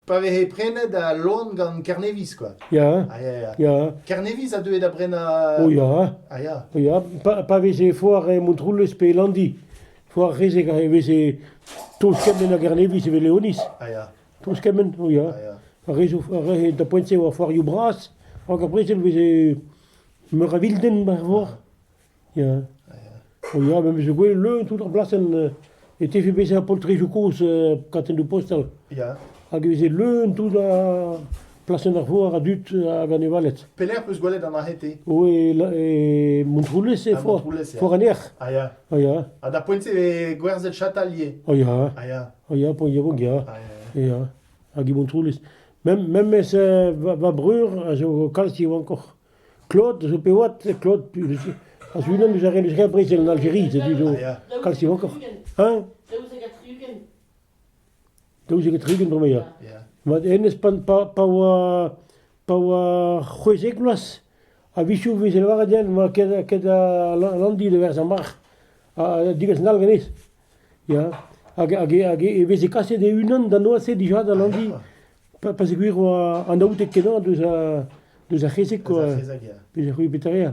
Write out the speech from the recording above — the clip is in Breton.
Pa veze prenet al loan gant Kerneviz quoi. Ya. Ah, ya, ya. Ya. Kerneviz a deue da brenañ... Oh ya. Ah ya. Oh ya. Pa, pa veze foar e Montroulez pe e Landi, foar rezeg e veze toz kement a Gerneviz evel Leoniz. Ah ya. Toz kement, oh ya. Ah ya. Ar re zo, ar re da poent-se oa foarioù bras, hag ar brezel veze meur a vildenn war vor. Ya. Oh ya, me 'meus gwelet leun tout ar blasenn e tefe bezañ poltrejoù kozh katennoù postal. Ya. Hag e veze leun tout ar plasenn ar foar a dud hag anevaled. Pelec'h 'peus gwelet an ahe-te? Oh, e, e Montroulez e Ah, foar, Montroulez, ya. foar an Erc'h. Ah ya. Ah ya. Ha da poent-se e vez gwerzhet chatal ivez. Oh ya. Ah ya. Oh ya, pont yaouank, ya. Ah ya. Ya. Hag e Montroulez. Mem, memes va, va breur a zo kalz yaouankoc'h. Claude zo pe oad, Claude, a zo unan eus ar re brezel en Aljeria, setu zo kalz yaouankoc'h. Hein? 72. 72 bremañ ya. Mat hennezh pa, pa, pa oa pa oa 16 vloaz, a-wechoù e veze lavaret dezhañ n'oa ket, ket a Landi da werzhañ marc'h, ha digas an all ganez. Ya. Hag, hag, hag e veze kaset e-unan d'an noaz-se dija da Landi. Pa, pa 'z eo gwir oa anaoudek-kenañ deus, deus ar c'hezeg, quoi. Deus ar c'hezeg, ya. Peus c'hwi petra eo?